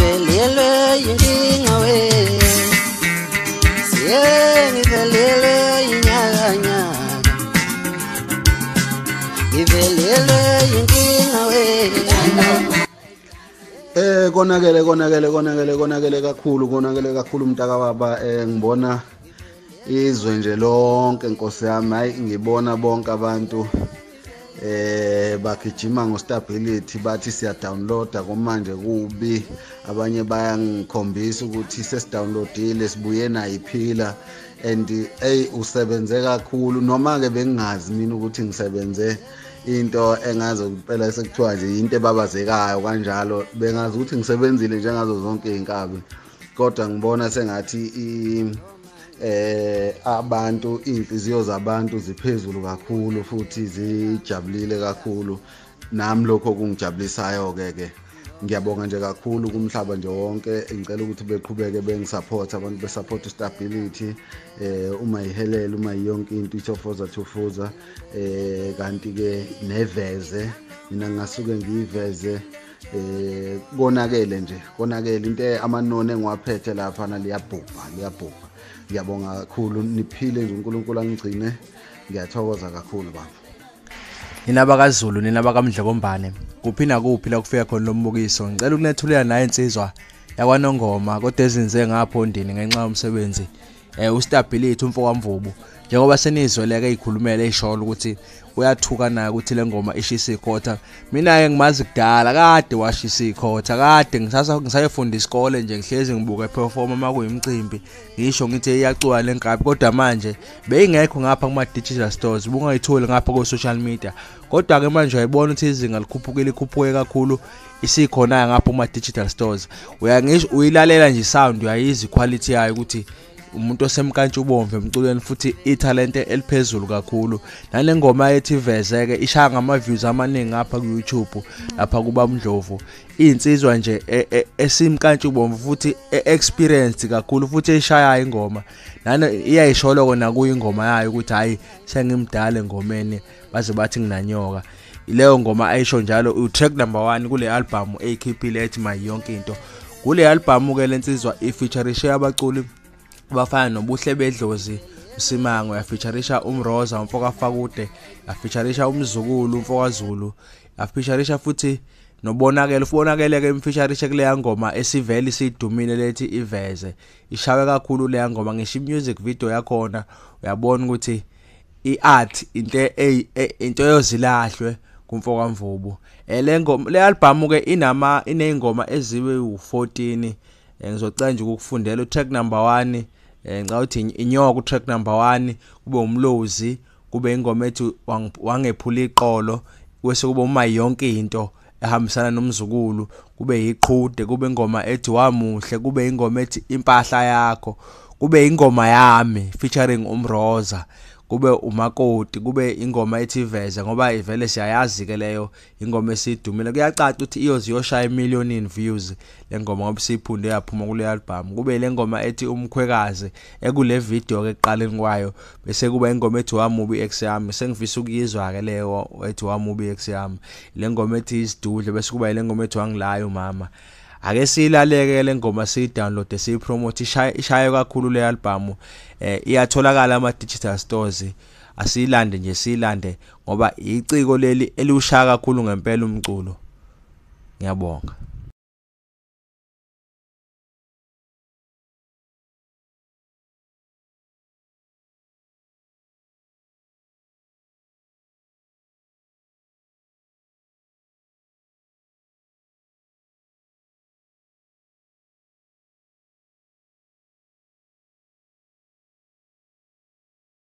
Ngivelelwe yinkinga we, ngivelelwe yinyakanyaka, ngivelelwe yinkinga we. Konakele konakele konakele konakele kakhulu, konakele kakhulu mntaka baba. Ngibona izwe nje lonke Nkosi yami, hayi ngibona bonke abantu bagijima ngostability, bathi siya downloada kumanje kubi, abanye bayangikhombisa ukuthi sesidownloadile sibuye nayo iphila. And hey, usebenze kakhulu, noma ke bengingazi mina ukuthi ngisebenze into engaze kuphela sekuthiwa nje into ebabazekayo kanjalo, bengazi ukuthi ngisebenzile njengazo zonke izinkabi, kodwa ngibona sengathi abantu inhliziyo zabantu ziphezulu kakhulu futhi zijabulile kakhulu. Nami lokho kungijabulisayo ke ngiyabonga nje kakhulu kumhlaba nje wonke. Ngicela ukuthi beqhubeke bengisupport, abantu besupport stability, uma ihelele, uma yonke into ithofoza thofoza, kanti ke neveze mina ngasuke ngiyiveze. Konakele nje, konakele into amanoni engiwaphethe lapha na liyabhubha liyabhubha. Ngiyabonga kakhulu, niphile nje, uNkulunkulu angigcine. Ngiyathokoza kakhulu baba. Nina bakaZulu, nina bakaMdlokombane, kuphi nakuphi la kufika khona lombukiso, ngicela ukunethulela naye insizwa yakwaNongoma kodwa ezinze ngapho Ondini ngenxa yomsebenzi, uStability umfo kaMvubu. Njengoba senizweleke ezikhulumela eyisholo ukuthi uyathuka naye ukuthi le ngoma ishisa ikhotha. Mina ke ngimazi kudala, kade washisa ikhotha, kade ngisayofunda isikole nje, ngihlezi ngibuka eperforma uma kuyimicimbi, ngisho ngithi iyacuka le nkabi, kodwa manje beyingekho ngapha kuma digital stores, ubungayitholi ngapha ku social media. Kodwa ke manje uyayibona ukuthi izinga likhuphukile, likhuphuke kakhulu, isikhona ngapha kuma digital stores. Uyangisho uyilalela nje sound, uyayizwa quality yayo ukuthi umuntu osemkantshubomvu emculweni, futhi italente eliphezulu kakhulu. Nale ngoma ethi vezeke ishaya ngama views amaningi ngapha ku YouTube lapha kuba Mdlovu. Insizwa nje esimkantshubomvu futhi experienced kakhulu, futhi eshaya ingoma. Nane iyayisholo kona kuyingoma yayo ukuthi hayi sengimdala engomeni, baze bathi nginanyoka. Leyo ngoma ayisho njalo, u track number 1 kule album eyikhiphile ethi My Yonke Into. Kule album ke lensizwa ifeatureishe abaculi bafana noBuhle Bedlozi Msimango, yafeatureisha uMroza umfoka Fakude, yafeatureisha uMzukulu umfoka Zulu, yafeatureisha futhi noBonakele. Ubonakele ke imfeatureisha kule ngoma esivele isidumile lethi iveze, ishawe kakhulu le ngoma. Ngisho music video yakhona uyabona ukuthi iart into into yozilahlwe kumfoka Mvubu. Le ngoma, le album ke inama inezingoma ezibe u14. Ngizocela nje ukufundela utrack number 1, ngicela ukuthi inyoka utrack number 1, kube umlozi, kube ingoma ethi wangephula iqolo, bese kube uma yonke into ehambisana nomzukulu, kube iqhude, kube ingoma ethi wamuhle, kube ingoma ethi impahla yakho, kube ingoma yami featuring uMroza, kube umakoti, kube ingoma ethi iveze, ngoba ivele siyayazi ke leyo ingoma esidumile. Kuyacaca ukuthi iyoze iyoshaya million in views le ngoma ngoba siphunde yaphuma kule album. Kube le ngoma ethi umkhwekazi ekule video ke eqaleni kwayo, bese kuba ingoma ethi wamubi ex yami, sengifisa ukuyizwa ke leyo ethi wamubi ex yami, le ngoma ethi isidudle, bese kuba le ngoma ethi wangilayo mama. Ake siyilaleke le ngoma, siyidownload, siyipromote, ishaye kakhulu le album. Iyatholakala ama digital stores, asiyilande nje, siyilande ngoba iciko leli eliushaya kakhulu ngempela umculo. Ngiyabonga.